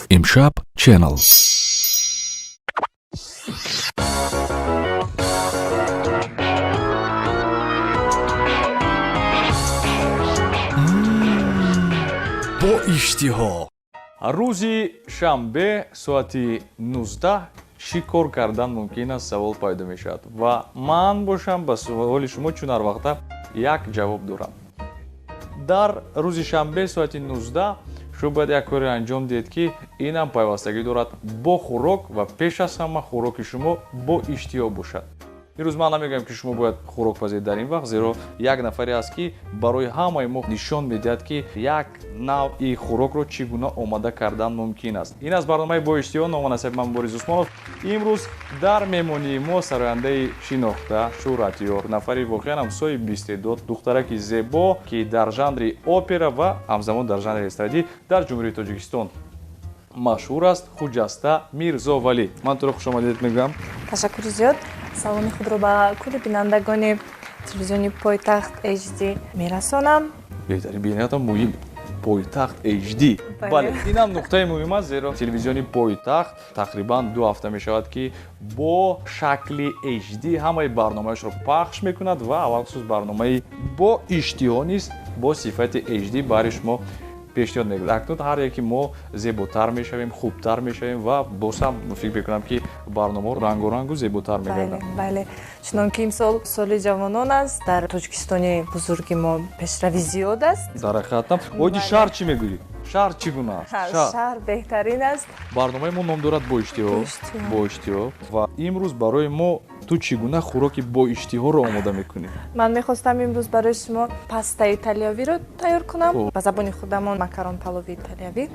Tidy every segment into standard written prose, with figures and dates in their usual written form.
Имшаб Channel. Бо иштиҳо. Рӯзи шанбе соати 19 чӣ кор кардан мумкин аст, савол пайдо мешавад. Ва ман бошам, ба суоли шумо чун ҳар вақта як ҷавоб дорам. Дар рӯзи шанбе соати 19 шумо бояд як коре анҷом диҳед, ки инам пайвастагӣ дорад бо хӯрок ва пеш аз ҳама хӯроки шумо бо иштиҳо бошад. Имрӯз ман намегӯям, ки шумо бояд хӯрок пазед дар ин вақт, зеро як нафаре аст, ки барои ҳамаи мо нишон медиҳад, ки як навъи хӯрокро чӣ гуна омода кардан мумкин аст. Ин аз барномаи «Бо иштиҳо», ному насаби ман Борис Усмонов. Имрӯз дар меҳмонии мо сарояндаи шинохта, шӯҳратёр, нафари воқеан ҳам соҳиби истеъдод, духтараки зебо, ки дар жанри опера ва ҳамзамон дар жанри эстрадӣ дар Ҷумҳурии Тоҷикистон машҳур аст, Хуҷаста Мирзовалӣ. Ман туро хушомадед мегӯям. Ташаккури зиёд. Саломи худро ба кулли бинандагони телевизиони «Пойтахт HD» мерасонам. Беҳтарин, бениҳоятам муҳим, «Пойтахт HD». Бале, инам нуқтаи муҳим аст, зеро телевизиони «Пойтахт» тақрибан 2 ҳафта мешавад, ки бо шакли HD ҳамаи барномаашро пахш мекунад ва алалхусус барномаи «Бо иштиҳо» низ бо сифати HD барои шумо пешниҳод мекунад. Акнун ҳар яке мо зеботар мешавем, хубтар мешавем ва боз ҳам фикр мекунам, ки барномаҳо рангорангу зеботар мегарданд. Бале, чунон ки имсол соли ҷавонон аст, дар Тоҷикистони бузурги мо пешравӣ зиёд аст. Дар ҳақиқатам. Оиди шаҳр чӣ мегӯӣ? Шаҳр чӣ гуна аст? Шаҳр беҳтарин аст. Барномаи мо ном дорад «Бо иштиҳо». «Бо иштиҳо». Ва имрӯз барои мо ту чӣ гуна хӯроки бо иштиҳоро омода мекунӣ? Ман мехостам имрӯз барои шумо пастаи италиявиро тайёр кунам, ба забони худамон макарон палови италиявӣ.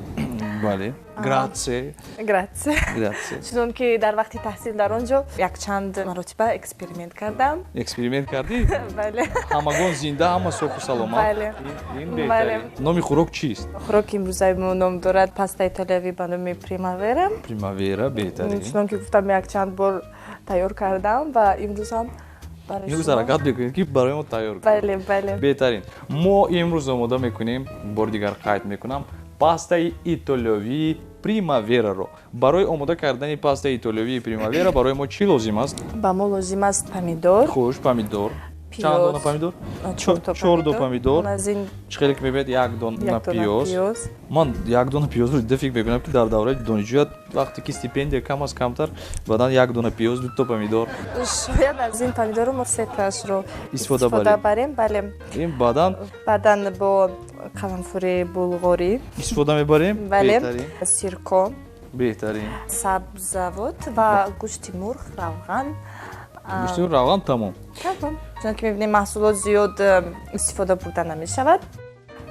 Бале, grazie. Grazie. Grazie. Чунон ки дар вақти таҳсил дар он ҷо якчанд маротиба эксперимент кардам. Эксперимент кардӣ? Бале. Ҳамагон зинда, ҳама соҳу саломат. Бале. Ин беҳтарин. Номи хӯрок чист? Хӯроки имрӯзаи мо ном дорад пастаи италиявӣ ба номи примавера. Примавера, беҳтарин. Чунон ки гуфтам, якчанд бор тайёр кардам ва имрӯз ҳам имрӯз ҳаракат мекунед, ки барои мо тайёр кунед. Бале, бале. Беҳтарин. Мо имрӯз омода мекунем, бори дигар қайд мекунам, пастаи итолиёвии примавераро. Барои омода кардани пастаи итолиёвии примавера барои мо чӣ лозим аст? Ба мо лозим аст помидор. Хуш, помидор. Чанд дона помидор? Чор до помидор. Чӣ хеле ки мебинед, як дона пиёз. Ман як дона пиёзро дида фикр мекунам, ки дар давраи донишҷӯят, вақте ки стипендия кам аст, камтар, баъдан як дона пиёз, дуто помидор. Шояд аз ин помидорро мо сетаашро истифода барем. Бале. Ин баъдан? Баъдан бо қаламфури булғорӣ истифода мебарем. Бале, сирко. Беҳтарин. Сабзавот ва гӯшти мурғ, равған. Гӯшти равған, тамом. Тамом. Чунон ки мебинем, маҳсулот зиёд истифода бурда намешавад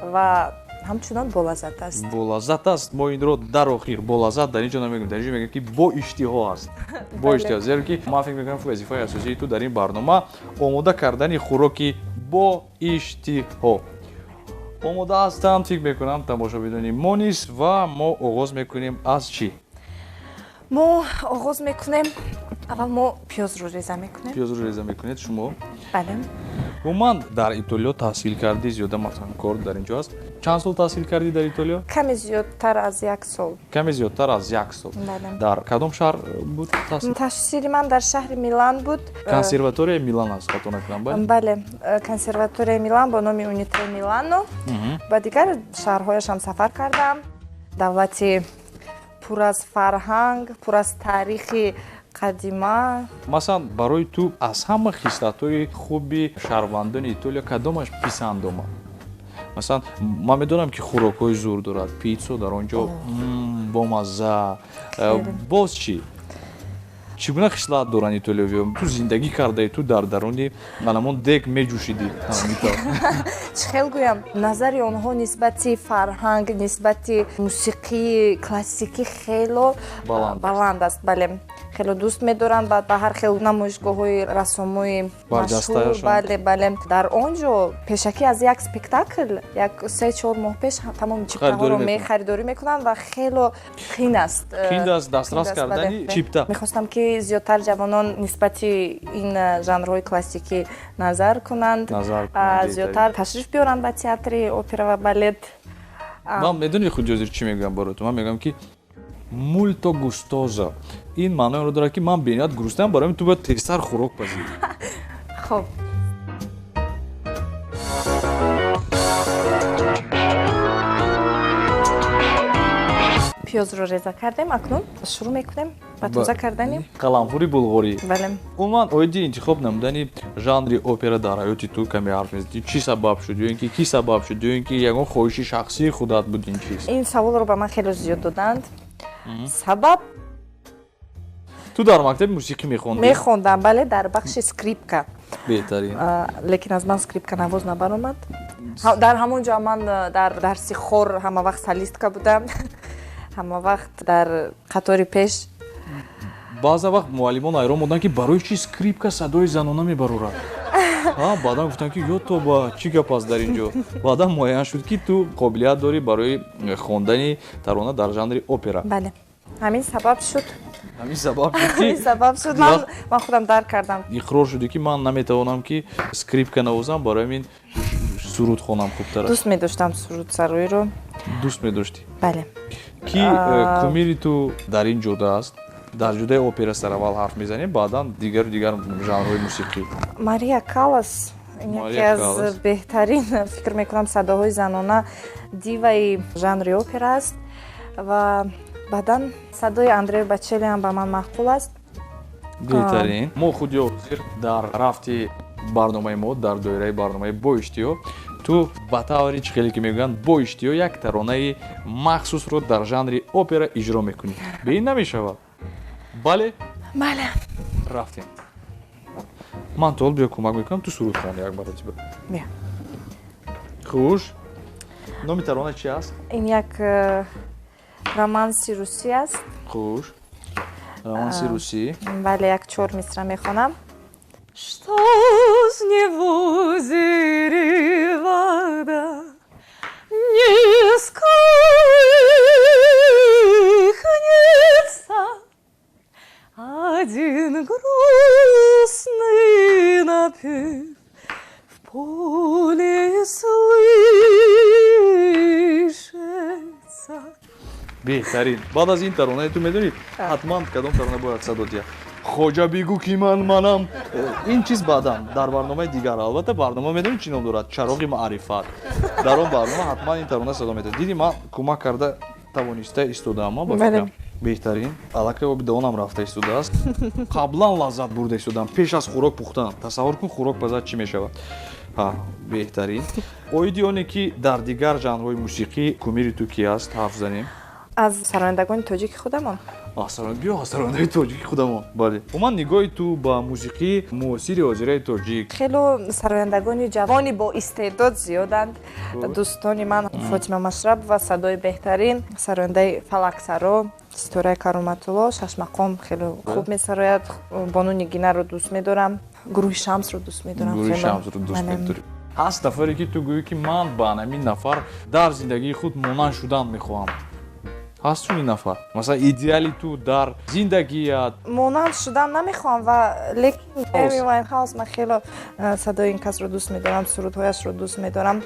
ва ҳамчунон болаззат аст. Болаззат аст. Мо инро дар охир болаззат дар ин ҷо намегӯем, дар ин ҷо мегӯем, ки бо иштиҳо аст, бо иштиҳо, зеро ки ман фикр мекунам, ки вазифаи асосии ту дар ин барнома омода кардани хӯроки бо иштиҳо. Омода ҳастанд, фикр мекунам, тамошобинони мо низ. Ва мо оғоз мекунем аз чӣ? Мо оғоз мекунем, аввал мо пиёзро реза мекунем. Пиёзро реза мекунед шумо? Бале. Умуман, дар Итолиё таҳсил кардӣ, зиёда масалан кор дар ин ҷо аст. Чанд сол таҳсил кардӣ дар Итолиё? Каме зиёдтар аз як сол. Каме зиёдтар аз як сол. Дар кадом шаҳр буд таҳсил? Таҳсили ман дар шаҳри Милан буд. Консерваторияи Милан аст, хато накунам, бале? Бале, консерваторияи Милан бо номи Унитре Милано. Ба дигар шаҳрҳояшам сафар кардам. Давлати пур аз фарҳанг, пур аз таърихи қадима. Масалан, барои ту аз ҳама хислатҳои хуби шаҳрвандони Итолиё кадомаш писанд омад? Масалан, ман медонам, ки хӯрокҳои зур дорад, питсо дар он ҷо бомазза. Боз чӣ? Чӣ гуна хислат доранд итолиёвиё? Ту зиндагӣ кардаи, ту дар даруни аламон дег меҷӯшидӣ. Чӣ хел гӯям, назари онҳо нисбати фарҳанг, нисбати мусиқии классикӣ хело баланд аст. Бале, хело дӯст медоранд ба ҳар хел намоишгоҳҳои рассомои машҳур. Бале, бале, дар он ҷо пешакӣ аз як спектакл як 3-4 моҳ пеш тамоми чиптаҳоро мехаридорӣ мекунанд ва хело қин аст. Қин аст дастрас кардани чипта. Мехостам, ки зиёдтар ҷавонон нисбати ин жанрҳои классикӣ назар кунанд, зиёдтар ташриф биёранд ба театри опера ва балет. Ман, медонӣ, худ ҳозир чӣ мегӯям барои ту? Ман мегӯям, ки Molto gustoso. Ин маъноеро дорад, ки ман бениҳоят гуруснаам, барои ту бояд тезтар хӯрок пазӣ. Хуб. Пиёзро реза кардем, акнун шурӯъ мекунем ба тоза кардани қаламфури булғорӣ. Бале. Умуман, оиди интихоб намудани жанри опера дар ҳаёти ту каме ҳарф мезадӣ. Чӣ сабаб шуд, ё ин ки кӣ сабаб шуд, ё ин ки ягон хоҳиши шахсии худат буд ин чиз? Ин саволро ба ман хеле зиёд доданд. Сабаб? Ту дар мактаби мусиқӣ мехондӣ? Мехондам, бале, дар бахши скрипка. Беҳтарин. Лекин аз ман скрипка навоз набаромад. Дар ҳамон ҷо ман дар дарси хор ҳама вақт солистка будам. Ҳама вақт дар қатори пеш. Баъза вақт муаллимон ҳайрон монданд, ки барои чӣ скрипка садои занона мебарорад. Баъдан гуфтанд, ки ё тоба, чӣ гап аст дар ин ҷо. Баъдан муайян шуд, ки ту қобилият дорӣ барои хондани тарона дар жанри опера. Бале, ҳамин сабаб шуд. Ҳамин сабаб шуд, ки ҳамин сабаб шуд, ман худам дарк кардам. Иқрор шудӣ, ки ман наметавонам, ки скрипка навозам, барои ҳамин суруд хонам хубтар аст. Дӯст медоштам сурудсароиро. Дӯст медоштӣ? Бале. Ки кумири ту дар ин ҷода аст? Дар ҷодаи опера сараввал ҳарф мезанем, баъдан дигару дигар жанрҳои мусиқӣ. Мария Каллас яке аз беҳтарин, фикр мекунам, садоҳои занона, диваи жанри опера аст ва баъдан садои Андрео Бочелли ҳам ба ман маъқул аст. Беҳтарин. Мо худи ҳозир дар рафти барномаи мо, дар доираи барномаи бо иштиҳо, ту ба таври чӣ хеле ки мегӯянд, бо иштиҳо як таронаи махсусро дар жанри опера иҷро мекунӣ. Бе ин намешавад. Бале? Бале. Рафтем. Ман то ҳол биё кӯмак мекунам, ту суруд хон як маротиба. Биё. Хуш. Номи тарона чи аст? Ин як романси русӣ аст. Хуш. Романси русӣ. Бале, як чор мисра мехонам. Что ж не в озере вода не сколыхнется, один грустный напев в поле слышится. Беҳтарин. Баъд аз ин таронаи ту медонӣ, ҳатман кадом тарона бояд садо диҳад? Хоҷа бигӯ, ки ман манам. Ин чиз баъдан дар барномаи дигар. Албатта, барнома медонӣ чӣ ном дорад? Чароғи маърифат. Дар он барнома ҳатман ин тарона садо медиҳад. Диди, ман кӯмак карда тавониста истодаам, ба фикрам. Беҳтарин. Аллакай оби даҳонам рафта истодааст. Қаблан лаззат бурда истодам, пеш аз хӯрок пухтан. Тасаввур кун, хӯрок пазад, чӣ мешавад. Беҳтарин. Оиди оне ки дар дигар жанрҳои мусиқӣ кумири ту ки аст, ҳарф занем. Аз сарояндагони тоҷики худамон. Биё, аз сарояндаи тоҷики худамон. Бале. Умуман, нигоҳи ту ба мусиқии муосири ҳозираи тоҷик? Хело сарояндагони ҷавони бо истеъдод зиёданд. Дӯстони ман Фотима Машрабова, садои беҳтарин, сарояндаи фалаксаро, Ситораи Кароматулло, шашмақом хеле хуб месарояд. Бону Нигинаро дӯст медорам, гурӯҳи Шамсро дӯст медорам. Гурӯҳи Шамсро дӯст медорӣ. Ҳаст нафаре, ки ту гӯӣ, ки ман ба ҳамин нафар дар зиндагии худ монанд шудан мехоҳам? Ҳаст чунин нафар? Масалан, идеали ту дар зиндагият? Монанд шудан намехоҳам, ва лекин Эми Вайнхаус, ман хело садои ин касро дӯст медорам, сурудҳояшро дӯст медорам.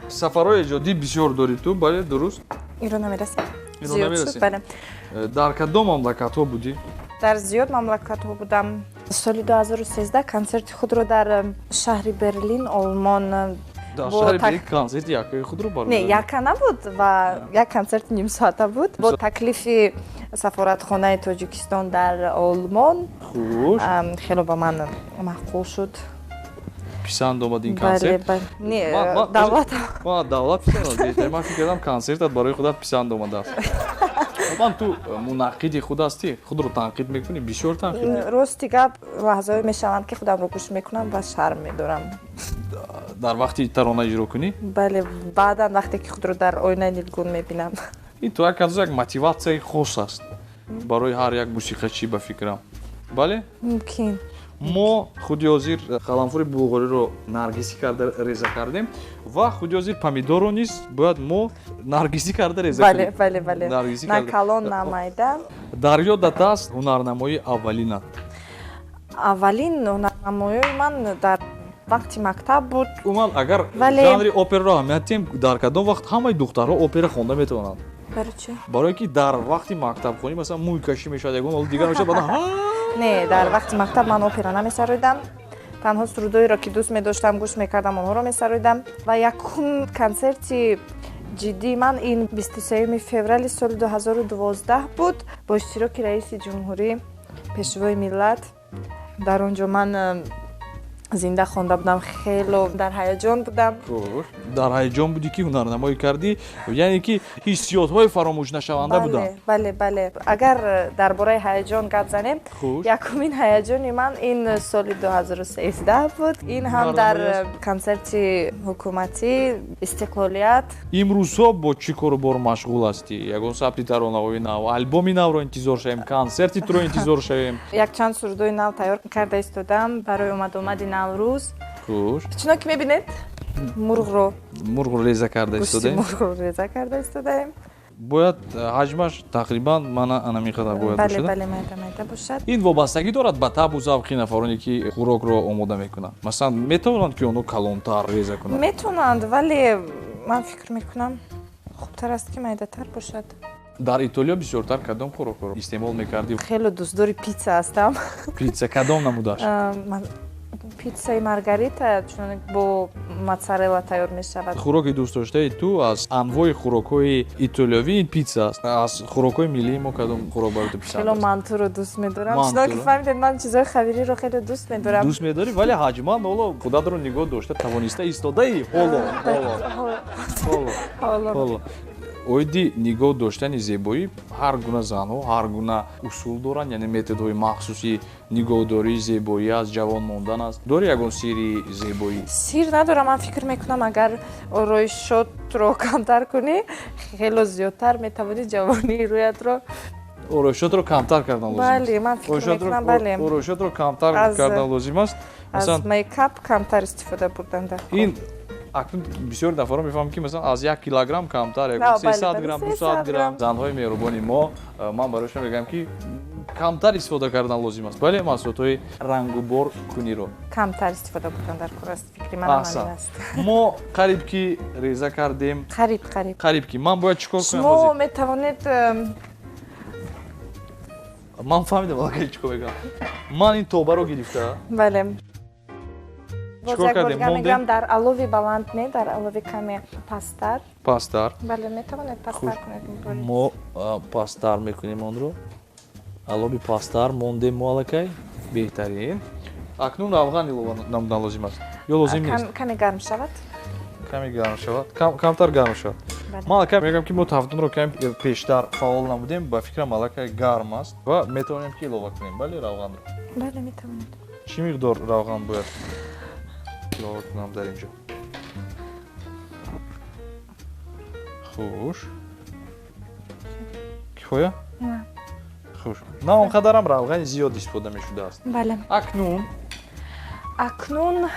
Сафарҳои эҷодӣ бисёр дорӣ ту, бале, дуруст? Инро намерасем. Инро намерасем. Бале. Дар кадом мамлакатҳо будӣ? Дар зиёд мамлакатҳо будам. Соли 2013 консерти худро дар шаҳри Берлин, Олмон. Дар шаҳри Берлин консерти якаи худро баргузор? Не, яка набуд ва як консерти нимсоата буд бо таклифи сафоратхонаи Тоҷикистон дар Олмон. Хуш. Хело ба ман маъқул шуд. Писанд омад ин консерт? Не, давлат. Давлат писанд омад. Беҳтарин, ман фикр кардам, консертат барои худат писанд омадааст. Ман ту мунаққиди худ ҳастӣ, худро танқид мекунӣ, бисёр танқид мекунӣ? Рости гап, лаҳзаҳое мешаванд, ки худамро гӯш мекунам ва шарм медорам. Дар вақти тарона иҷро кунӣ? Бале, баъдан вақте ки худро дар оинаи нилгун мебинам. Ин то як андоза як мотиватсияи хос аст барои ҳар як мусиқачӣ, ба фикрам. Бале? Мумкин. Мо худи ҳозир қаламфури булғориро наргисӣ карда реза кардем ва худи ҳозир помидорро низ бояд мо наргисӣ карда реза кунем. Бале, бале, бале. На калон, на майда. Дар ёдат аст ҳунарнамоии аввалинат? Аввалин ҳунарнамоии ман дар вақти мактаб буд. Умуман, агар жанри операро аҳамият диҳем, дар кадом вақт ҳамаи духтарҳо опера хонда метавонанд? Барои чӣ? Барое ки дар вақти мактабхонӣ масалан мӯйкашӣ мешавад, ягон ҳол дигар мешавад, баъдан Не, дар вақти мактаб ман опера намесароидам. Танҳо сурудҳоеро ки дӯст медоштам, гӯш мекардам, онҳоро месароидам. Ва якум консерти ҷиддии ман ин 23 феврали соли 2012 буд бо иштироки раиси ҷумҳурӣ, пешвои миллат. Дар он ҷо ман зинда хонда будам, хело дар ҳаяҷон будам. Дар ҳаяҷон будӣ ки ҳунарнамоӣ кардӣ, яъне ки ҳиссиётҳои фаромӯшнашаванда буданд. Бале, бале. Агар дар бораи ҳаяҷон гап занем, якумин ҳаяҷони ман ин соли 2013 буд. Ин ҳам дар консерти ҳукуматӣ Истиқлолият. Имрӯзҳо бо чӣ кору бор машғул ҳастӣ? Ягон сабти таронаҳои нав, албоми навро интизор шавем, консерти туро интизор шавем? Якчанд сурудҳои нав тайёр карда истодам барои омадомади Наврӯз. Хуш. Чунон ки мебинед, мурғро реза карда истодаем. Мурғро реза карда истодаем. Бояд ҳаҷмаш тақрибан мана ана миқадар бояд бошад. Бале, бале, майда майда бошад. Ин вобастагӣ дорад ба табу завқи нафароне ки хӯрокро омода мекунанд. Масалан, метавонанд ки онҳо калонтар реза кунанд? Метавонанд, вале ман фикр мекунам хубтар аст ки майдатар бошад. Дар Итолиё бисёртар кадом хӯрокҳоро истеъмол мекардӣ? Хеле дӯстдори питса ҳастам. Питса кадом намудаш? Питсаи маргарита, чунон бо моцарелла тайёр мешавад. Хӯроки дӯстдоштаи ту аз анвои хӯрокҳои итолиёвӣ ин питса аст. Аз хӯрокҳои миллии мо кадом хӯрок барои ту писанд Хело аст? Мантуро дӯст медорам. Чунон ки фаҳмидед, ман чизҳои хавириро хеле дӯст медорам. Дӯст медорӣ, вале ҳаҷман ҳоло худатро нигоҳ дошта тавониста истодаи ҳоло. Ҳоло. Ҳоло. Оиди нигоҳ доштани зебоӣ ҳар гуна занҳо ҳар гуна усул доранд, яъне методҳои махсуси нигоҳдории зебоӣ аст, ҷавон мондан аст. Дорӣ ягон сирри зебоӣ? Сир надорам. Ман фикр мекунам, агар ороишотро камтар кунӣ, хело зиёдтар метавонӣ ҷавонии рӯятро. Ороишотро камтар кардан лозим аст. Бале, ман фикр мекунам, бале. Ороишотро камтар кардан лозим аст. Аз мейкап камтар истифода бурдан дар кор. Ин акнун бисёр нафарон мефаҳмам ки масалан аз 1 килограмм камтар, 300 грамм, 200 грамм. Занҳои меҳрубони мо, ман барои шумо мегӯям ки камтар истифода кардан лозим аст. Бале, маҳсулотҳои рангубор куниро камтар истифода бурдан дар кор аст. Фикри ман ҳамин аст. Мо қариб ки реза кардем. Қариб, қариб. Қариб ки. Ман бояд чӣ кор кунам? Шумо метавонед. Ман фаҳмидам аллакай чӣ кор мекунам. Ман ин тобаро гирифта. Бале. Боз як бор дигар мегӯям, дар алови баланд не, дар алови каме пасттар. Пасттар. Бале, метавонед пасттар кунед. Мо пасттар мекунем онро. Алови пасттар мондем мо аллакай. Беҳтарин. Акнун равған илова намудан лозим аст. Ё лозим нест? Каме гарм шавад. Каме гарм шавад. Камтар гарм шавад. Ман аллакай мегӯям ки мо тафдунро каме пештар фаъол намудем, ба фикрам аллакай гарм аст ва метавонем ки илова кунем. Бале, равғанро. Бале, метавонед. Чӣ миқдор равған бояд илова кунам дар инҷо? Хуш. Кифоя? Не. Хуш. На он қадарам равғани зиёд истифода мешудааст. Бале. Акнун? Акнун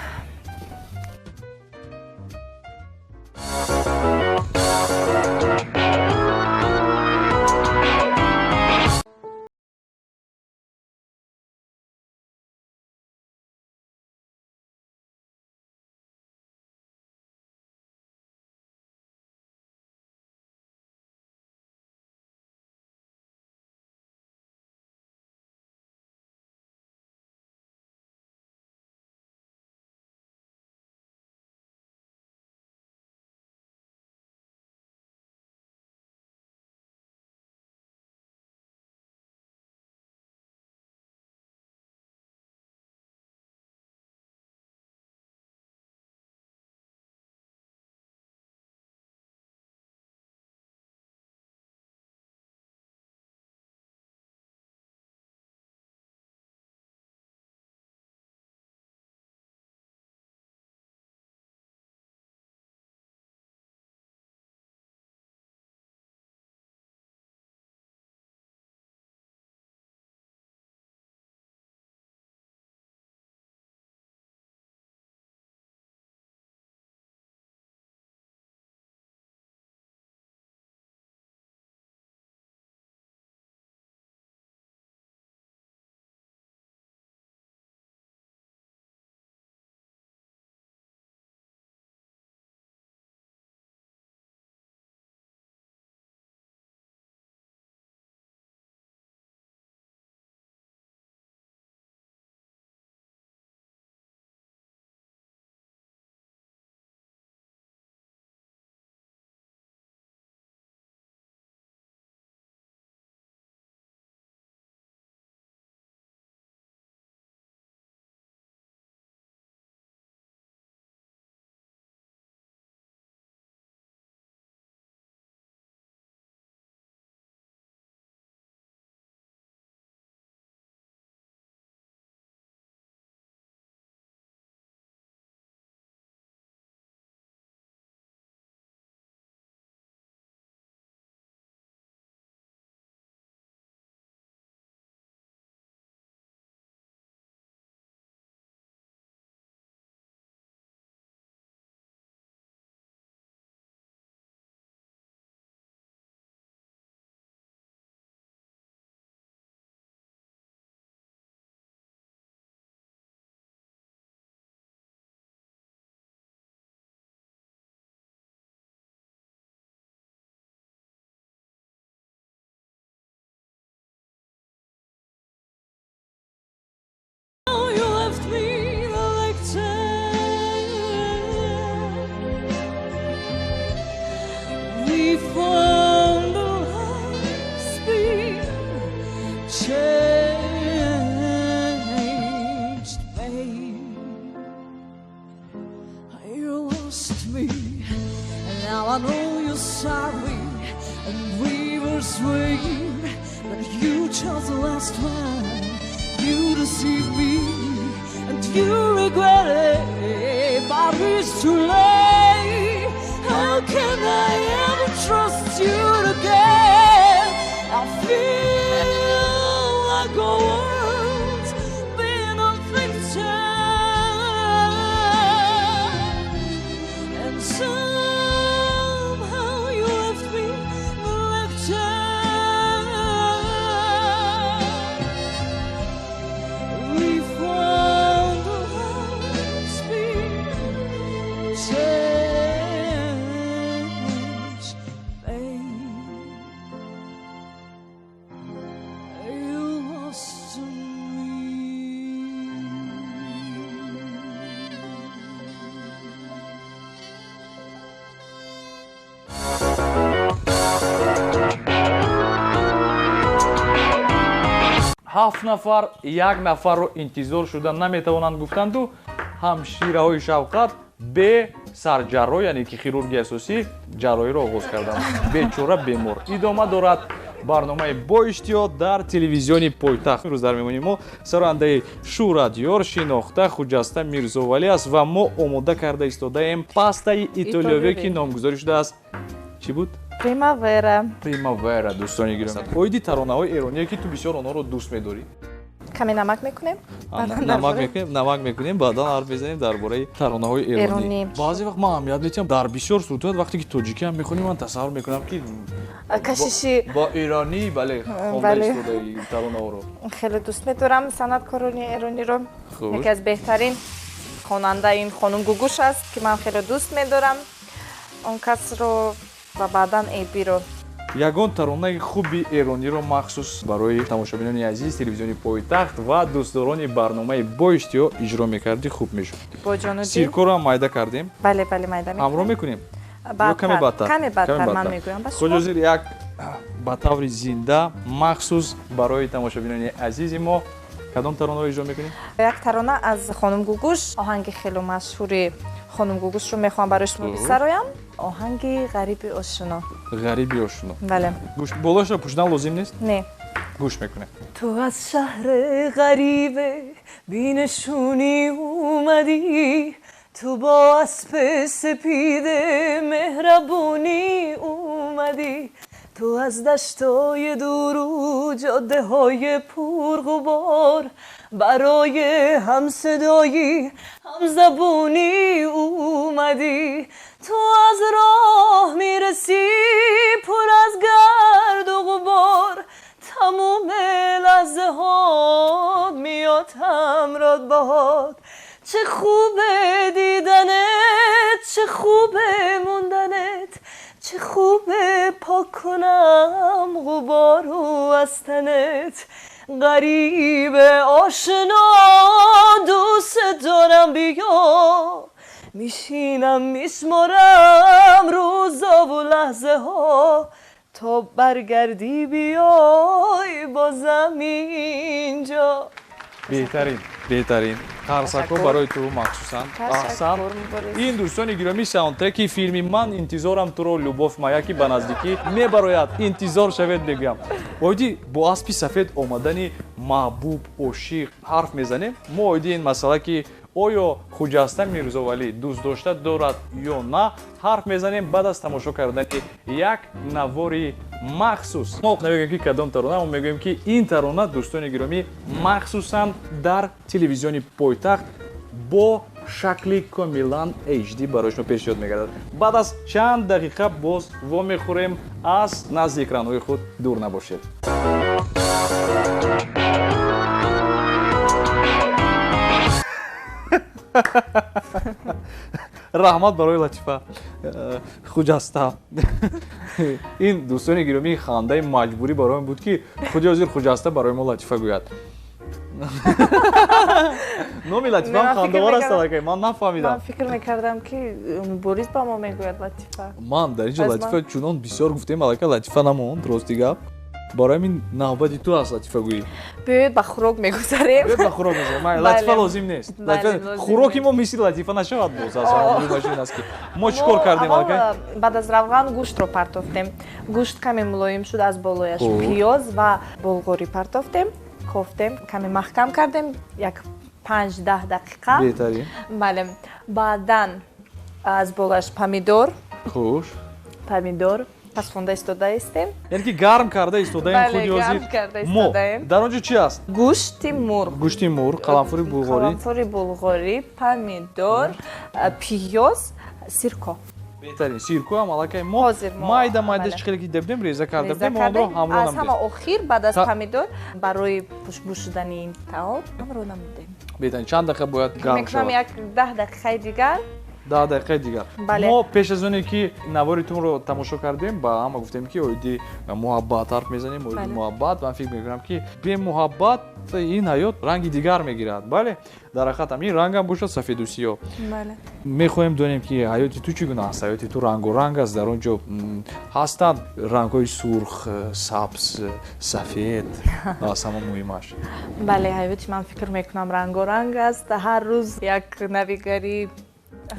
bittersweet that you chose the last one. You deceived me and you regret it, but it's too late. How can I ever trust you again? I feel like a world's been unfixed, and somehow you left me the lecture. We found a high-speed chase, babe. You lost to me. Ҳафт нафар як нафарро интизор шуда наметавонанд, гуфтанду ҳамшираҳои шавқат бе сарҷарроҳ, яъне ки хирурги асосӣ, ҷарроҳиро оғоз карданд. Бечора бемор. Идома дорад барномаи бо иштиҳо дар телевизиони пойтахт. Имрӯз дар меҳмони мо сарояндаи шӯҳратёр, шинохта Хуҷаста Мирзовалӣ аст ва мо омода карда истодаем пастаи итолиёвӣ, ки номгузорӣ шудааст чӣ буд? Примавера. Примавера. Дӯстони гиромӣ, оиди таронаҳои эроние, ки ту бисёр онҳоро дӯст медорӣ. Каме намак мекунем. Намак мекунем, намак мекунем, баъдан ҳарф мезанем дар бораи таронаҳои эронӣ. Баъзе вақт ман аҳамият медиҳам, дар бисёр сурудҳоят вақте ки тоҷикӣ ҳам мехонӣ, ман тасаввур мекунам, ки кашиши бо эронӣ, бале, хонда истодаи таронаҳоро. Хеле дӯст медорам санъаткорони эрониро. Яке аз беҳтарин хонанда ин хонум Гугуш аст, ки ман хеле дӯст медорам он касро ва баъдан Эбиро. Ягон таронаи хуби эрониро махсус барои тамошобинони азиз телевизиони пойтахт ва дӯстдорони барномаи бо иштиҳо иҷро мекардӣ, хуб мешуд. Бо ҷону дил. Сиркоро ҳам майда кардем. Бале, бале, майда мекунем. Ҳамроҳ мекунем? Ё каме баъдтар? Каме баъдтар ман мегӯям. Худ ҳозир як ба таври зинда махсус барои тамошобинони азизи мо кадом таронаро иҷро мекунем? Як тарона аз хонум Гугуш, оҳанги хеле машҳури хонум Гугушро мехоҳам барои шумо бисароям. Оҳанги Ғариби ошино. Ғариби ошино. Бале. Гӯш болоашро пӯшидан лозим нест? Не. Гӯш мекунем. Ту аз шаҳри ғарибе бинешунӣ омадӣ, ту бо аспи сепиде меҳрабонӣ омадӣ, ту аз даштои дуру ҷоддаҳои пурғубор барои ҳамсадоӣ ҳамзабонӣ омадӣ, ту аз роҳ мерасӣ пур аз гарду ғубор, тамоми лаҳзаҳо меояд ҳамроҳ баҳор. Чӣ хубе диданет, чӣ хубе монданет, чӣ хубе пок кунам ғубору аз танет. Ғариби ошино дӯст дорам, биё мешинам мешморам рӯзову лаҳзаҳо, то баргардӣ биёй бозам инҷо. Беҳтарин, беҳтарин. Қарсакҳо барои ту махсусан. Аҳсан. Ин дӯстони гиромӣ саундтреки филми «Ман интизорам туро, любовь моя», ки ба наздикӣ мебарояд. Интизор шавед, мегӯям. Оиди бо аспи сафед омадани маҳбуб, ошиқ ҳарф мезанем. Мо оиди ин масъала, ки оё Хуҷаста Мирзовалӣ дӯстдошта дорад ё на, ҳарф мезанем баъд аз тамошо кардани як навори махсус. Мо намегӯем, ки кадом тарона, мо мегӯем, ки ин тарона, дӯстони гиромӣ, махсусан дар телевизиони пойтахт бо шакли комилан HD барои шумо пешниҳод мегардад. Баъд аз чанд дақиқа боз вомехӯрем, аз назди экранҳои худ дур набошед. Раҳмат барои латифа, Хуҷаста. Ин, дӯстони гиромӣ, хандаи маҷбурӣ барои буд, ки худи ҳозир Хуҷаста барои мо латифа гӯяд. Номи латифаам хандавор аст, аллакай ман нафаҳмидам. Ман фикр мекардам, ки Борис ба мо мегӯяд латифа. Ман дар инҷо латифа чунон бисёр гуфтем, аллакай латифа намонд, рости гап. Барои ҳамин навбати ту аст латифагӯӣ. Биёед ба хӯрок мегузарем. Биёед ба хӯрок мегузарем. Латифа лозим нест. Хӯроки мо мисли латифа нашавад боз. Аз муҳимаш ин аст ки мо чӣ кор кардем аллакай? Баъд аз равған гӯштро партофтем. Гӯшт каме мулоим шуд, аз болояш пиёз ва булғурӣ партофтем, кофтем, каме маҳкам кардем як 5-10 дақиқа. Беҳтарин. Бале. Баъдан аз болояш помидор. Хуш. Помидор пасфонда истодаистем. Яъне ки гарм карда истодаем худи ҳозир. Мо дар он ҷо чи аст? Гӯшти мурғ. Гӯшти мурғ, қаламфури булғорӣ. Қаламфури булғорӣ, помидор, пиёз, сирко. Беҳтарин. Сирко ҳам аллакай мо майда майда чӣ хеле ки дида будем, реза карда будем, онро ҳамроҳ намудем. Аз ҳама охир баъд аз помидор барои хушбӯ шудани ин таом ҳамроҳ намудем. Беҳтарин. Чанд дақиқа бояд гарм шавад? Мекунам як 10 дақиқаи дигар. 10 дақиқаи дигар. Мо пеш аз оне ки навори тунро тамошо кардем, ба ҳама гуфтем ки оиди муҳаббат ҳарф мезанем, оиди муҳаббат. Ман фикр мекунам ки бемуҳаббат ин ҳаёт ранги дигар мегирад. Бале, дар ҳақиқат ҳам ин рангам бошад сафеду сиёҳ. Мехоҳем донем ки ҳаёти ту чӣ гуна аст. Ҳаёти ту рангоранг аст, дар он ҷо ҳастанд рангҳои сурх, сабз, сафед, аз ҳама муҳимаш. Бале, ҳаёти ман фикр мекунам рангоранг аст. Ҳар рӯз як навигарӣ.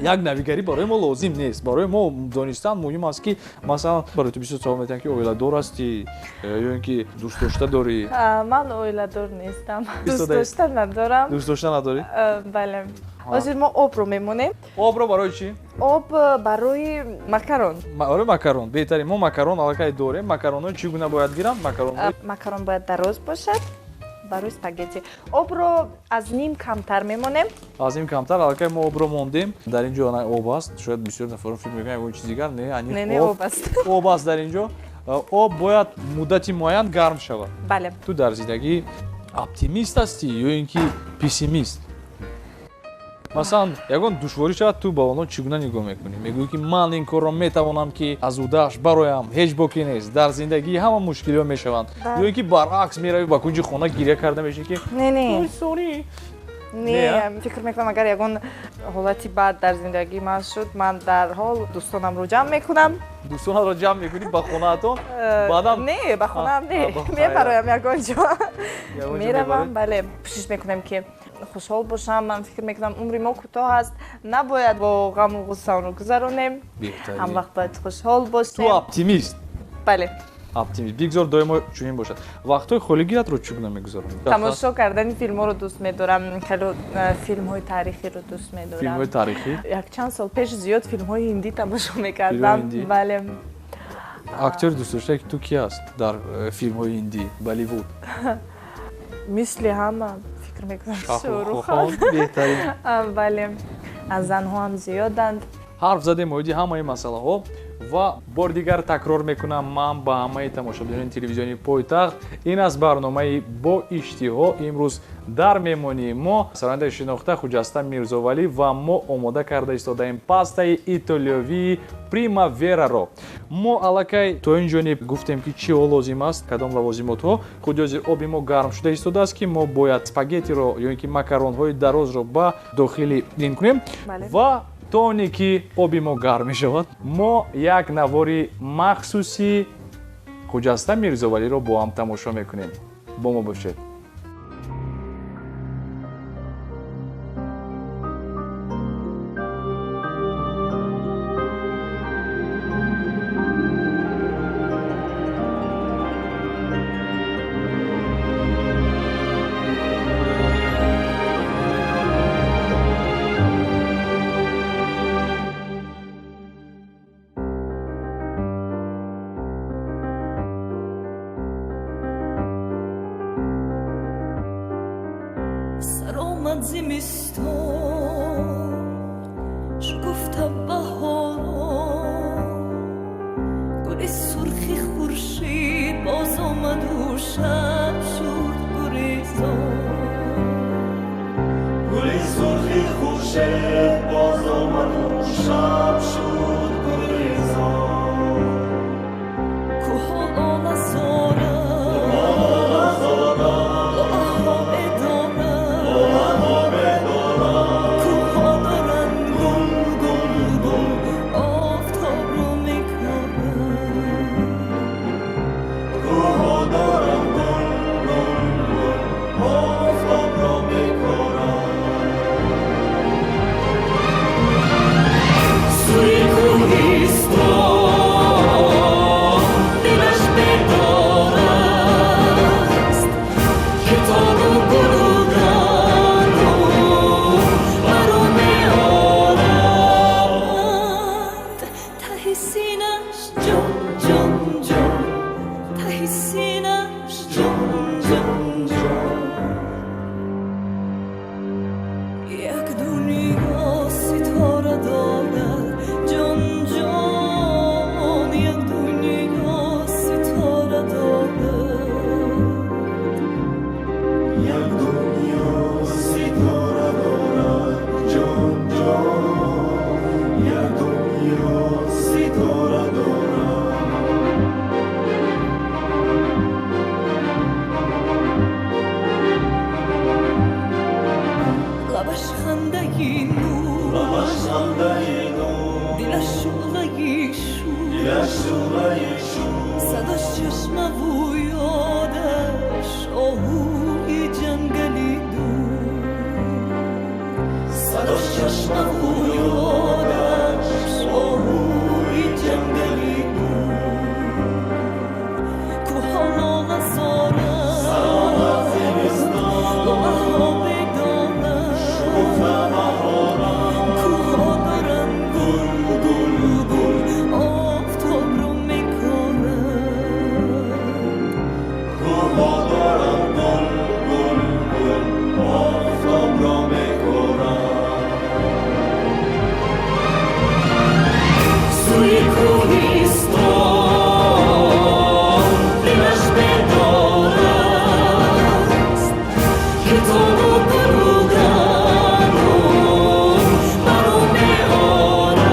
Як навигарӣ барои мо лозим нест. Барои мо донистан муҳим аст ки масалан барои ту бисёр савол метиҳанд ки оиладор ҳастӣ ё ин ки дӯстдошта дорӣ. Ман оиладор нестам. Дӯстдошта надорам. Дӯстдошта надорӣ? Бале. Ҳозир мо обро мемонем. Обро барои чӣ? Об барои макарон. Барои макарон. Беҳтарин. Мо макарон аллакай дорем. Макаронҳо чӣ гуна бояд гиранд? Макарон бояд дароз бошад. Барои спагетти. Обро аз ним камтар мемонем. Аз ним камтар. Аллакай мо обро мондем. Дар ин ҷо об аст. Шояд бисёр нафарон фикр мекунанд ягон чиз дигар. Не, аниқ об аст. Об аст дар ин ҷо. Об бояд муддати муайян гарм шавад. Бале. Ту дар зиндагӣ оптимист ҳастӣ ё ин ки пессимист? Масалан, ягон душворӣ шавад, ту ба онҳо чӣ гуна нигоҳ мекунӣ? Мегӯӣ ки ман ин корро метавонам ки аз удааш бароям, ҳеҷ боке нест, дар зиндагӣ ҳама мушкилиҳо мешаванд. Ё ин ки баръакс меравӣ ба кунҷи хона гиря карда мешавӣ ки не, не, не, фикр мекунам агар ягон ҳолати бад дар зиндагии ман шуд, ман дарҳол дӯстонамро ҷамъ мекунам. Дӯстонатро ҷамъ мекунӣ ба хонаатон? Баъдан не, ба хонаам не, мебароям ягон ҷо. Меравам, бале, кӯшиш мекунам ки хушҳол бошам. Ман фикр мекунам умри мо кӯтоҳ аст, набояд бо ғаму ғусса онро гузаронем. Ҳам вақт бояд хушҳол бошем. Ту оптимист? Бале. Оптимист. Бигзор доимо чунин бошад. Вақтҳои холигиятро чӣ гуна мегузаронӣ? Тамошо кардани филмҳоро дӯст медорам. Хеле филмҳои таърихиро дӯст медорам. Филмҳои таърихӣ? Якчанд сол пеш зиёд филмҳои ҳиндӣ тамошо мекардам. Бале. Актёри дӯстдоштае ки ту ки аст дар филмҳои ҳиндӣ, Болливуд? Мисли ҳама фикр мекунам Шоҳрух-хон. Беҳтарин. Бале, аз занҳо ҳам зиёданд. Ҳарф задем оиди ҳамаи масъалаҳо ва бори дигар такрор мекунам ман ба ҳамаи тамошобинони телевизиони пойтахт. Ин аст барномаи бо иштиҳо. Имрӯз дар меҳмонии мо сарояндаи шинохта Хуҷаста Мирзовалӣ ва мо омода карда истодаем пастаи итолиёвии Примавераро. Мо аллакай то ин ҷониб гуфтем ки чиҳо лозим аст, кадом лавозимотҳо. Худи ҳозир оби мо гарм шуда истодааст ки мо бояд спагеттиро ё ин ки макаронҳои дарозро ба дохили ин кунем ва то оне ки оби мо гарм мешавад, мо як навори махсуси Хуҷаста Мирзовалиро бо ҳам тамошо мекунем. Бо мо бошед. Oh, تهی سینش جان جان جان یک دنیا ستاره دارد جان جان یک دنیا ستاره دارد یک دنیا ستاره دارد جان جان یک دنیا ستاره دارد لبش خنده نور لبش خنده نور دلش شعله شور دلش شعله شور صداش چشمه و یادش آهوی جنگلی دور صداش چشمه و یادش آهوی جنگلی دور کوها لاله زارند سلامت زمستان لاله ها بدانند شکوفه بهاران کوها دارند گل گل گل آفتاب رو میکارند کوها دارند گل گل گل آفتاب را میکارند سوی کوهستان دلش بیدار است کتاب و گل و گندم بر او میآرند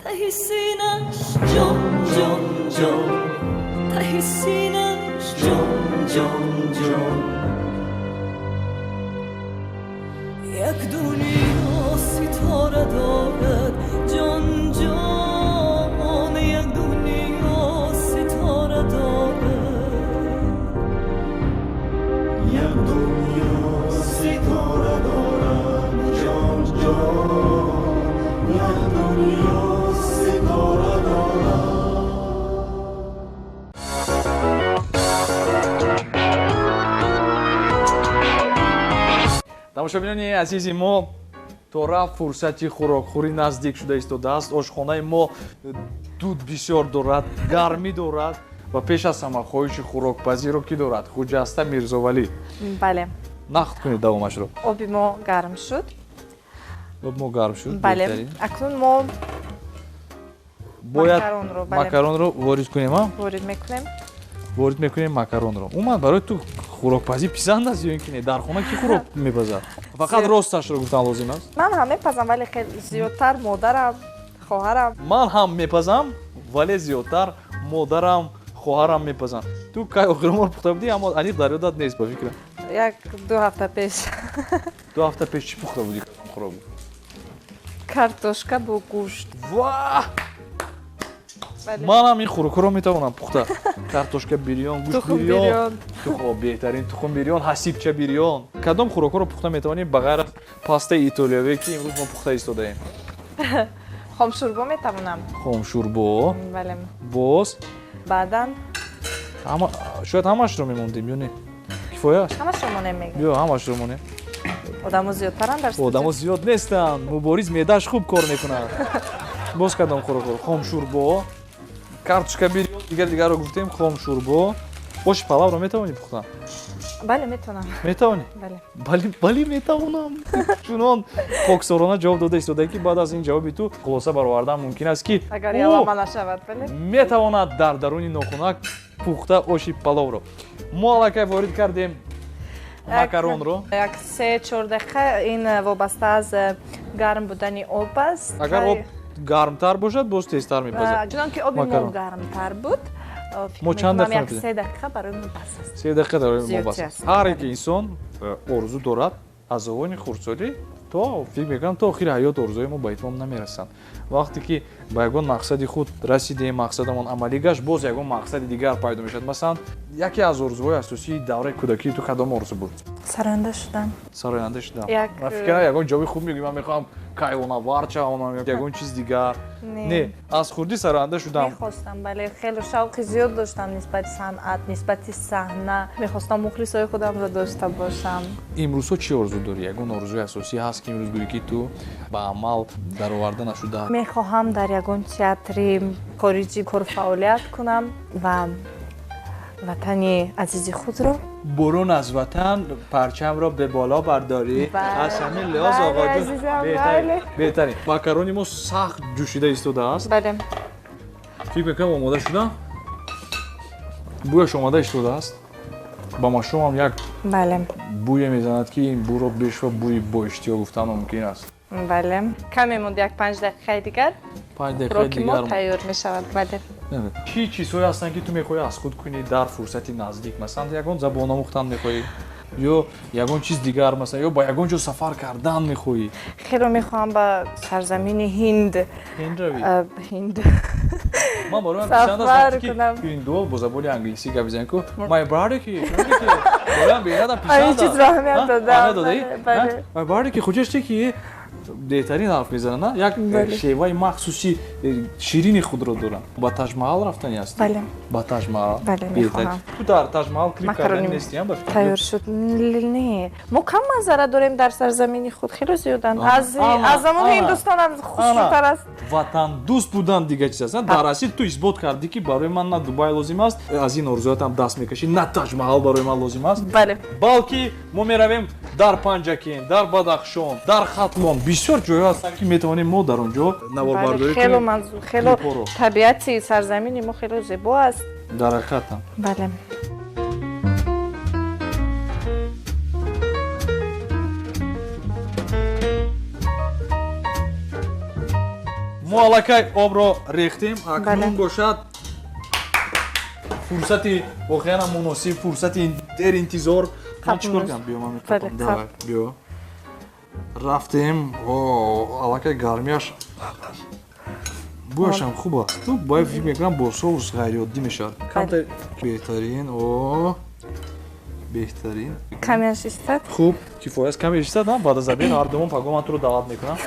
تهی سینه‌اش جان جان جان تهی سینه‌اش جان جان جان یک دنیا ستاره دارد جان جان یک دنیا ستاره دارد یک دنیا ستاره دارد جان جان یک دنیا ستاره دارد Тамошобинони азизи мо, то рафт фурсати хӯрокхӯрӣ наздик шуда истодааст. Ошхонаи мо дуд бисёр дорад, гармӣ дорад ва пеш аз ҳама хоҳиши хӯрокпазиро кӣ дорад? Хуҷаста Мирзовалӣ. Бале. Нақд кунед давомашро. Оби мо гарм шуд. Об мо гарм шуд. Бале. Беҳтарин. Акнун мо Бояд макаронро, бале. Макаронро ворид кунем, а? Ворид мекунем. Ворид мекунем макаронро. Умуман барои ту хӯрокпазӣ писанд аст ё ин ки не? Дар хона кӣ хӯрок мепазад? Фақат росташро гуфтан лозим аст. Ман ҳам мепазам, вале хеле зиёдтар модарам, хоҳарам. Ман ҳам мепазам, вале зиёдтар модарам, хоҳарам мепазанд. Ту кай охирон бор пухта будӣ, аммо аниқ дар ёдат нест, ба фикрам. 1-2 ҳафта пеш. 2 ҳафта пеш чӣ пухта будӣ хӯрок? Картошка бо гӯшт. Ваҳ! Бале. Манам ин хӯрокҳоро метавонам пухта. Картошка бирён, гӯшт тухм бирён. Бирён. Тухм беҳтарин, тухм бирён, ҳасибча бирён. Кадом хӯрокҳоро пухта метавонем ба ғайр аз пастаи итолиявие ки имрӯз мо пухта истодаем? Хомшӯрбо метавонам. Хомшӯрбо. Бале. Боз? Баъдан ҳама шояд ҳамашро мемондем ё не? Кифоя аст? Ҳамашро монем мегӯем. Биё ҳамашро монем. Одамо зиёдтаранд дар студия. Одамо зиёд нестанд. Мубориз меъдааш хуб кор мекунад. Боз кадом хӯрокҳоро? Хомшӯрбо, картошка бирён, дигар дигарро гуфтем, хомшӯрбо. Оши палавро метавонӣ пухтан? Бале, метавонам. Метавонӣ? Бале. Бале, бале метавонам. Чунон хоксорона ҷавоб дода истода ки баъд аз ин ҷавоби ту хулоса баровардан мумкин аст ки агар ӯ ялама нашавад, бале. Метавонад дар даруни нохунак пухта оши паловро. Мо аллакай ворид кардем макаронро. 1-3-4 дақиқа ин вобаста аз гарм будани об аст. Агар об гармтар бошад, боз тезтар мепазад. Чунон ки оби мо Макарон. Гармтар буд, фикр Мо чанд мекунам, дақиқа як мепазем? 3 дақиқа барои мо бас аст. 3 дақиқа барои мо Зиёд бас аст. аст. Ҳар як инсон орзу дорад аз овони хурдсолӣ то фикр мекунам то охири ҳаёт орзуҳои мо ба итмом намерасанд. Вақте ки ба ягон мақсади худ расидем, мақсадамон амалӣ гашт, боз ягон мақсади дигар пайдо мешавад. Масалан, яке аз орзуҳои асосии давраи кӯдакии ту кадом орзу буд? Сароянда шудам. Сароянда шудам. Ман фикр кардам ягон ҷавоби хуб мегӯӣ, ман мехоҳам кайҳонавард шавам, ягон чиз дигар. Не, аз хурдӣ сароянда шудам. Мехостам, бале, хеле шавқи зиёд доштам нисбати санъат, нисбати саҳна. Мехостам мухлисои худамро дошта бошам. Имрӯзҳо чӣ орзу дорӣ? Ягон орзуи асосӣ ҳаст, ки имрӯз гӯӣ, ки ту ба амал дароварда нашуда? Мехоҳам дар ягон театри хориҷӣ кор фаъолият кунам ва ватани азизи худро. Бурун аз ватан парчамро ба боло бардорӣ. Аз ҳамин лиҳоз оғоҷон беҳтарин. Макарони мо сахт ҷӯшида истодааст. Бале. Фикр мекунам омода шуда. Бӯяш омода истодааст. Ба машомам як бӯе мезанад, ки ин бӯро бешва бӯи боиштиҳо гуфтан мумкин аст. Бале. Каме монд, як 5 дақиқаи дигар. 5 дақиқаи дигар мо тайёр мешавад. Бале. Чӣ чизҳое ҳастанд, ки ту мехоҳӣ аз худ кунӣ дар фурсати наздик? Масалан, ягон забон омӯхтан мехоҳӣ ё ягон чиз дигар, масалан, ё ба ягон ҷо сафар кардан мехоҳӣ? Хеле мехоҳам ба сарзамини Ҳинд. Ҳинд равӣ? Ҳинд. Ман барои ман писанд аст, ки ҳиндуҳо бо забони англисӣ гап мезананд, ку my brother ки бароям беҳадам писанд аст. Ин чизро аҳамият додам. My brother ки хуҷаште ки беҳтарин ҳарф мезананд, на? Як шеваи махсуси ширини худро доранд. Ба Таҷмаҳал рафтани ҳастӣ? Бале. Ба Таҷмаҳал? Бале, мехоҳам. Ту дар Таҷмаҳал клип кардани нестӣ, ба фикр? Тайёр шуд. Не, мо кам манзара дорем дар сарзамини худ, хеле зиёданд. Аз замони Ҳиндустон ҳам хушрӯтар аст. Ватандӯст будан дигар чиз аст. Дар асил ту исбот кардӣ, ки барои ман на Дубай лозим аст, аз ин орзуятам даст мекашӣ, на Таҷмаҳал барои ман лозим аст. Бале. Балки мо меравем дар Панҷакент, дар Бадахшон, дар Хатлон. Бисёр ҷойҳо ҳастанд, ки метавонем мо дар он ҷо наворбардорӣ кунем. Хеле табиати сарзамини мо хеле зебо аст. Дар ҳақиқатам. Бале. Мо аллакай обро рехтем, акнун бошад фурсати воқеан муносиб, фурсати деринтизор. Ман чӣ кор кунам? Биё, ман мехоҳам. Давай, биё. Рафтем. Аллакай гармиаш бӯяшам хуб аст. Ту бояд фикр мекунам бо соус ғайриоддӣ мешавад. Камтар беҳтарин. Беҳтарин. Камеаш истад? Хуб, кифоя аст. Камеаш истад, баъд аз обед ҳар думон пагоҳ ман туро даъват мекунам.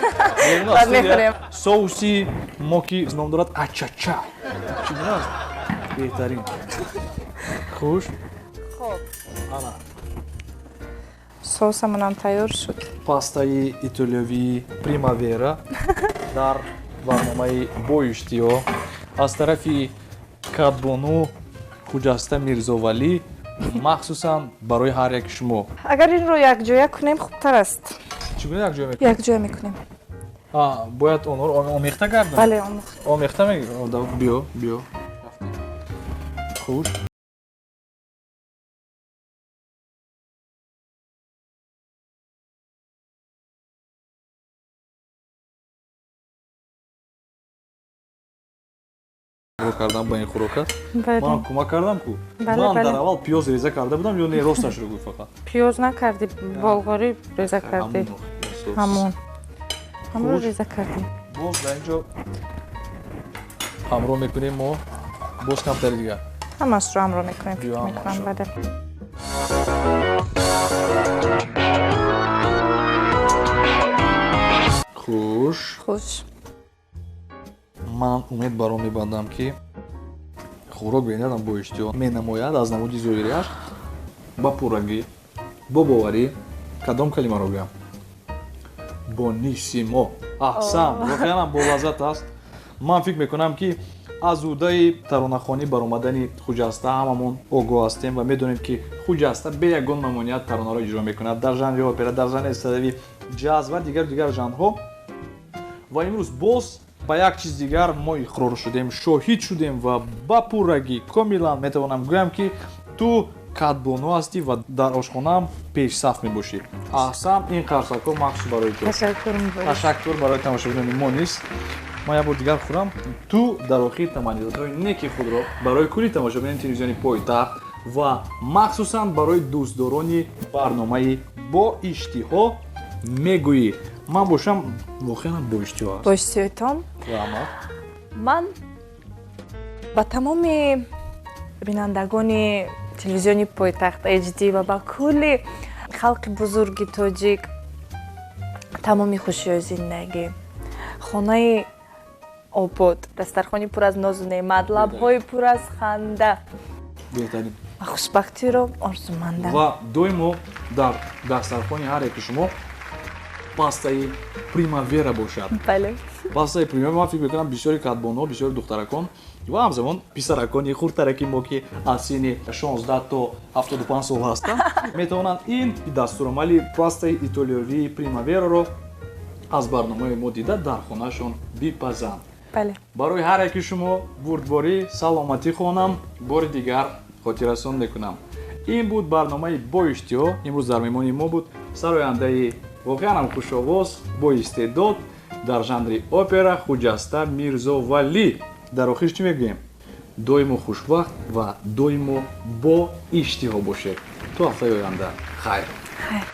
Баъд мехӯрем. Соуси мо ки ном дорад ачача. Чӣ гуна аст? Беҳтарин. Хуш. Хуб. Ана. Соусамонам тайёр шуд. Пастаи итолиёвии Примавера дар барномаи боиштиҳо аз тарафи кадбону Хуҷаста Мирзовалӣ махсусан барои ҳар яки шумо. Агар инро якҷоя кунем хубтар аст. Чӣ гуна якҷоя мекунем? Якҷоя мекунем. Бояд онҳоро омехта гардонем? Бале, омехта. Омехта мегардонем. Биё, биё. Хуш. Кардам ба ин хӯрока. Ман кӯмак кардам ку. Ман дар аввал пиёз реза карда будам ё не, росташро гӯй фақат? Пиёз накардӣ, болғорӣ реза кардӣ. Ҳамон. Ҳамонро реза кардӣ. Боз дар ин ҷо ҳамроҳ мекунем мо боз камтари дигар. Ҳамашро ҳамроҳ мекунем, фикр мекунам, бале. Хуш. Хуш. Ман умед бар он мебандам, ки хӯрок беҳтарам бо иштиҳо менамояд аз намуди зоҳириаш ба пуррагӣ, бо боварӣ. Кадом калимаро гӯям? Бонисимо. Аҳсан, воқеанам болаззат аст. Ман фикр мекунам, ки аз ӯҳдаи таронахонӣ баромадани Хуҷаста ҳамамон огоҳ ҳастем ва медонем, ки Хуҷаста бе ягон мамоният таронаро иҷро мекунад дар жанри опера, дар жанри эстрадавӣ, ҷаз ва дигару дигар жанрҳо. Ва имрӯз боз ба як чиз дигар мо иқрор шудем, шоҳид шудем ва ба пуррагӣ комилан метавонам гӯям, ки ту кадбону ҳастӣ ва дар ошхонаам пешсаф мебошӣ. Аҳсан, ин қарсакҳо махсус барои ту. Ташаккур барои тамошобинони мо низ. Ман як бор дигар хӯрам. Ту дар охир таманниётҳои неки худро барои кулли тамошобинони телевизиони пойтахт ва махсусан барои дӯстдорони барномаи бо иштиҳо мегӯӣ. Ман бошам воқеан бо иштиҳо аст. Бо иштиҳоятон? Раҳмат. Ман ба тамоми бинандагони телевизиони пойтахт HD ва ба кулли Халқи бузурги тоҷик тамоми хушиҳои зиндагӣ, хонаи обод, дастархони пур аз нозу неъмат, лабҳои пур аз ханда беҳтарин ва хушбахтиро орзумандам. Ва доимо дар дастархони ҳар яки шумо пастаи Примавера бошад. Бале. Пастаи Примавера, ман фикр мекунам, бисёри кадбонҳо, бисёри духтаракон ва ҳамзамон писаракони хурдтараки мо, ки аз синни 16 то 75 сол ҳастанд, метавонанд ин дастурамали пастаи итолиёвии Примавераро аз барномаи мо дида, дар хонаашон бипазанд. Бале. Барои ҳар яки шумо бурдборӣ, саломатӣ хонам. Бори дигар хотиррасон мекунам, ин буд барномаи «Бо иштиҳо». Имрӯз дар меҳмони мо буд сарояндаи воқеан ҳам хушовоз, боистеъдод дар жанри опера Хуҷаста Мирзовалӣ. Дар охир чӣ мегӯем? Доимо хушвақт ва доимо бо иштиҳо бошед. То ҳафтаи оянда хайр. Хайр.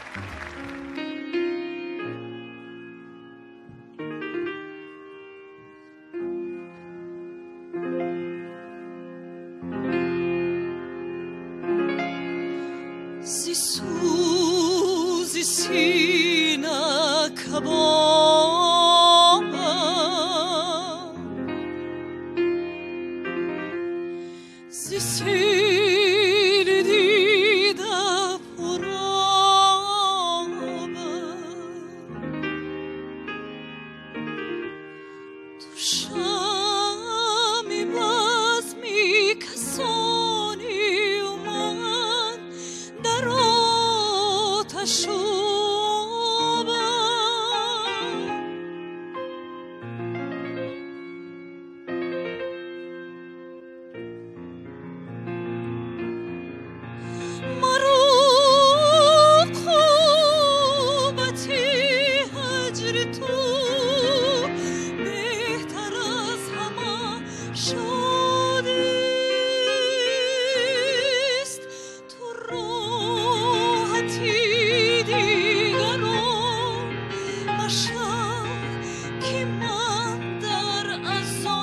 Зи сӯзи сина кабобам, зи сели дида пуробам, ту шами базми касонию ман дар оташобам. Маро уқубати ҳаҷри ту беҳтар аз ҳама шодист, ту роҳати дигарон машав, ки ман дар азобам.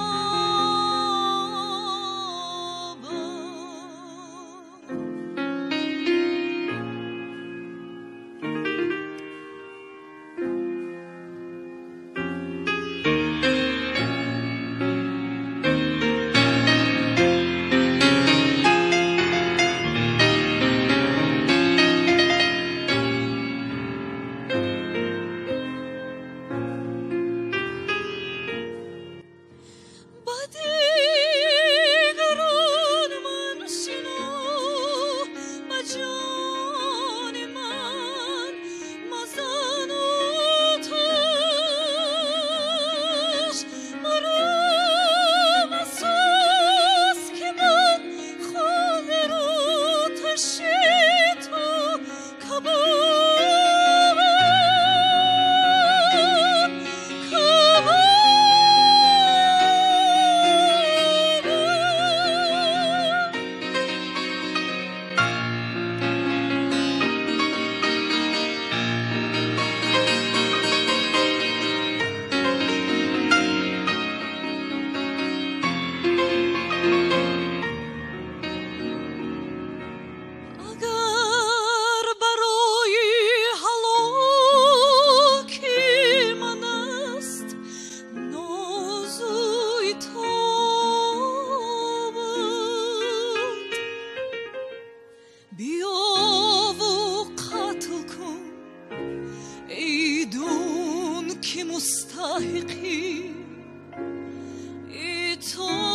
Ба дигарон маншино, ба ҷони ман мазан оташ. Маро масӯз, ки ман худро оташи ту кабобам, кабобам. Агар барои ҳалоки ман аст нозуи тобат, биёву қатл кун, эй дун, ки мустаҳиқи итобам.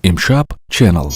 Имшаб Channel.